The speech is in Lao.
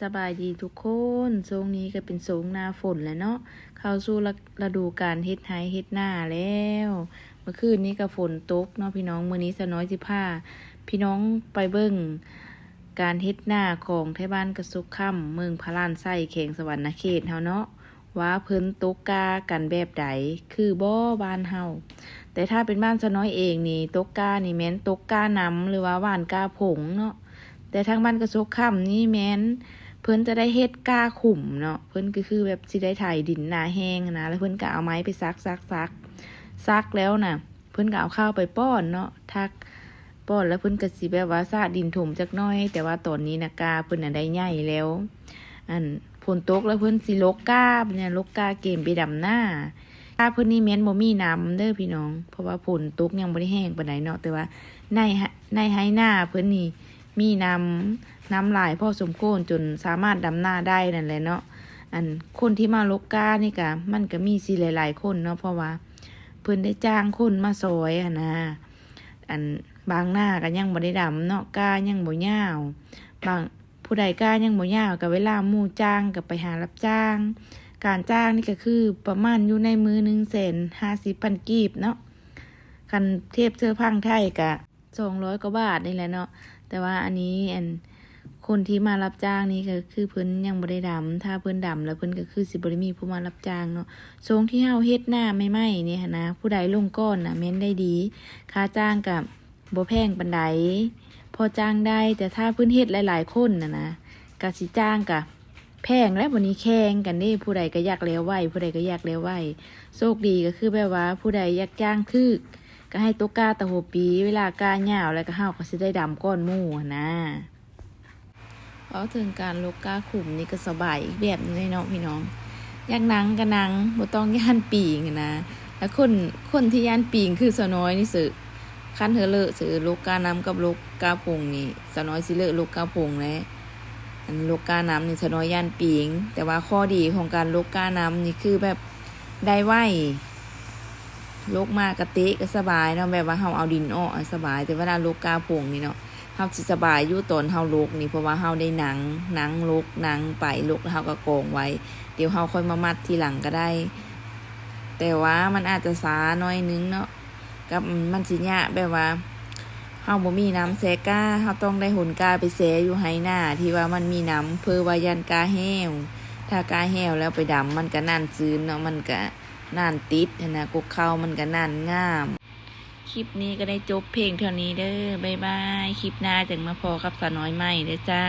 ສະບາຍດີທຸກຄົນ, ຊ່ວງນີ້ກໍເປັນຊ່ວງໜ້າຝົນແລ້ວເນາະ, ເຂົ້າສູ່ລະ ລະດູການເຮັດໄຮ່ເຮັດນາແລ້ວ. ເມື່ອຄືນນີ້ກໍຝົນຕົກເນາະພີ່ນ້ອງ, ມື້ນີ້ສາວນ້ອຍຊິພາພີ່ນ້ອງໄປເບິ່ງການເຮັດນາຂອງໄທບ້ານກະສົກຄຳ ເມືອງພະລານໄຊ ແຂວງສະຫວັນນະເຂດເຮົາເນາະ. ວ່າເພິ່ນຕົກກ້າກັນແບບໃດ ຄືບໍ່ບ້ານເຮົາ. ແຕ່ຖ້າເປັນບ້ານສາວນ້ອຍເອງນີ້ ຕົກກ້ານີ້ແມ່ນຕົກກ້ານຳ ຫຼືວ່າຫວ່ານກ້າຜົງເນາະ. ແຕ່ທາງບ້ານກະສົກຄຳນີ້ແມ່ນເພິ່ນຈະໄດ້ເຮັດກ້າຂຸມເນາະ, ເພິ່ນກໍຄືແບບຊິໄດ້ໄຖດິນໜ້າແຫ້ງຫັ້ນນະ, ແລ້ວເພິ່ນກໍເອົາໄມ້ໄປສັກໆໆ ສັກແລ້ວນະ ເພິ່ນກໍເອົາເຂົ້າໄປປ້ອນເນາະ, ຖັກປ້ອນແລ້ວເພິ່ນກໍຊິແບບວ່າສະດິນຖົມຈັກໜ້ອຍ. ແຕ່ວ່າຕອນນີ້ນະ ກ້າເພິ່ນນະໄດ້ໃຫຍ່ແລ້ວ, ອັນ ຝົນຕົກແລ້ວເພິ່ນຊິລົກກ້າ ບັດນີ້ລົກກ້າເກມໄປດຳນາ. ກ້າເພິ່ນນີ້ແມ່ນບໍ່ມີນ້ຳເດີພີ່ນ້ອງ, ເພາະວ່າຝົນຕົກຍັງບໍ່ໄດ້ແຮງປານໃດເນາະ, ແຕ່ວ່າໃນ ໃນໄຮ່ນາເພິ່ນນີ້ມີນ້ຳ ນ້ຳຫຼາຍພໍສົມຄວນ ຈົນສາມາດດຳນາໄດ້ນັ້ນແຫຼະເນາະ. ອັນ ຄົນທີ່ມາລົກກ້ານີ້ກະ ມັນກະມີຊິຫຼາຍໆຄົນເນາະ, ເພາະວ່າ ເພິ່ນໄດ້ຈ້າງຄົນມາຊ່ອຍຫັ້ນນະ. ອັນ ບາງນາກໍຍັງບໍ່ໄດ້ດຳເນາະ, ກ້າຍັງບໍ່ຍາວ. ບາງ ຜູ້ໃດກ້າຍັງບໍ່ຍາວ ກໍເວລາໝູ່ຈ້າງກໍໄປຫາຮັບຈ້າງ. ການຈ້າງນີ້ກໍຄືປະມານຢູ່ໃນມື້ໜຶ່ງແສນຫ້າສິບພັນກີບເນາະ, ຄັນທຽບໃສ່ຝັ່ງໄທກໍ ສອງຮ້ອຍກວ່າບາດນີ້ແຫຼະເນາະ. ແຕ່ວ່າອັນນີ້ ອັນ ຄົນທີ່ມາຮັບຈ້າງນີ້ກໍຄືເພິ່ນຍັງບໍ່ໄດ້ດຳ, ຖ້າເພິ່ນດຳແລ້ວເພິ່ນກໍຄືຊິບໍ່ໄດ້ມີຜູ້ມາຮັບຈ້າງເນາະ. ຊ່ວງທີ່ເຮົາເຮັດນາໃໝ່ໆນີ້ຫັ້ນນະ ຜູ້ໃດລົງກ່ອນນະແມ່ນໄດ້ດີ, ຄ່າຈ້າງກໍບໍ່ແພງປານໃດ ພໍຈ້າງໄດ້. ແຕ່ຖ້າເພິ່ນເຮັດຫຼາຍໆຄົນຫັ້ນນະ ກໍຊິຈ້າງກໍ ແພງແລ້ວ ບັດນີ້ແຂ່ງກັນເດ້, ຜູ້ໃດກໍຢາກແລ້ວໄວ ຜູ້ໃດກໍຢາກແລ້ວໄວ. ໂຊກດີກໍຄືແບບວ່າຜູ້ໃດຢາກຈ້າງຖືກ ກໍໃຫ້ຕົກກ້າແຕ່ຫົວປີ, ເວລາກ້າຍາວແລ້ວກໍເຮົາກໍຊິໄດ້ດຳກ່ອນໝູ່ຫັ້ນນາ. ເວົ້າເຖິງການລົກກ້າຂຸມນີ້ກໍສະບາຍອີກແບບໜຶ່ງເລີຍເນາະພີ່ນ້ອງ, ຢາກນັ່ງກໍນັ່ງ ບໍ່ຕ້ອງຢ້ານປີງຫັ້ນນາ. ແລ້ວຄົນ ຄົນທີ່ຢ້ານປີງຄືສາວນ້ອຍນີ້ເສີ, ຄັນເຮີເລີະເສີ ລົກກ້ານຳກັບລົກກ້າຜົງນີ້ ສາວນ້ອຍຊິເລີະລົກກ້າຜົງແຫຼະ. ອັນ ລົກກ້ານຳນີ້ສາວນ້ອຍຢ້ານປີງ, ແຕ່ວ່າຂໍ້ດີຂອງການລົກກ້ານຳນີ້ຄືແບບໄດ້ໄວ, ລົກມາກະເຕະກໍສະບາຍເນາະ, ແບບວ່າເຮົາເອົາດິນອອກສະບາຍ. ແຕ່ເວລາລົກກ້າຜົງນີ້ເນາະ ເຮົາຊິສະບາຍຢູ່ຕອນເຮົາລົກນີ້ ເພາະວ່າເຮົາໄດ້ນັ່ງ ນັ່ງລົກ ນັ່ງໄປລົກ ແລ້ວເຮົາກໍກອງໄວ້, ດຽວເຮົາຄ່ອຍມາມັດທີຫຼັງກໍໄດ້. ແຕ່ວ່າມັນອາດຈະຊ້າໜ້ອຍໜຶ່ງເນາະ, ກັບມັນຊິຍາກແບບວ່າເຮົາບໍ່ມີນ້ຳແຊ່ກ້າ, ເຮົາຕ້ອງໄດ້ຫົນກ້າໄປແຊ່ຢູ່ໄຮ່ນາທີ່ວ່າມັນມີນ້ຳ ເພື່ອວ່າຢ້ານກ້າແຫ້ວ. ຖ້າກ້າແຫ້ວແລ້ວໄປດຳ ມັນກະໜັນຊືນເນາະ, ມັນກະໜັນຕິດຫັ້ນນະ, ກົກເຂົ້າມັນກະໜັນງາມ. ຄລິບນີ້ກໍໄດ້ຈົບພຽງເທົ່ານີ້ເດີ, ບາຍບາຍ, ຄລິບໜ້າຈຶ່ງມາພໍ້ກັບສາວນ້ອຍໃໝ່ເດີຈ້າ.